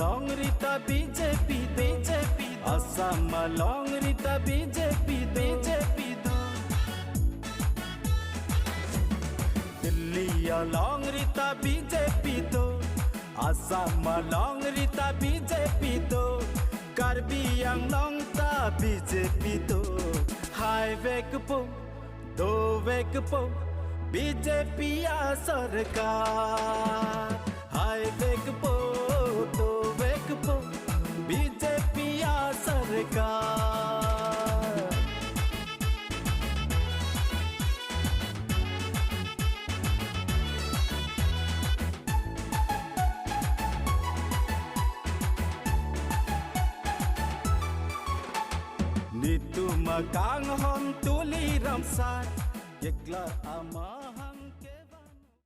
Long Rita BJP BJP Assam long Rita BJP BJP Delhi long Rita BJP তো আসাম লং Rita BJP তো কার্বি আংলং তা BJP তো highway পো দো back পো বিজেপি সরকার হাইওয়ে পো দো বেক পো বিজেপি সরকার। Nitu makang hon tuli ramsar yekla ama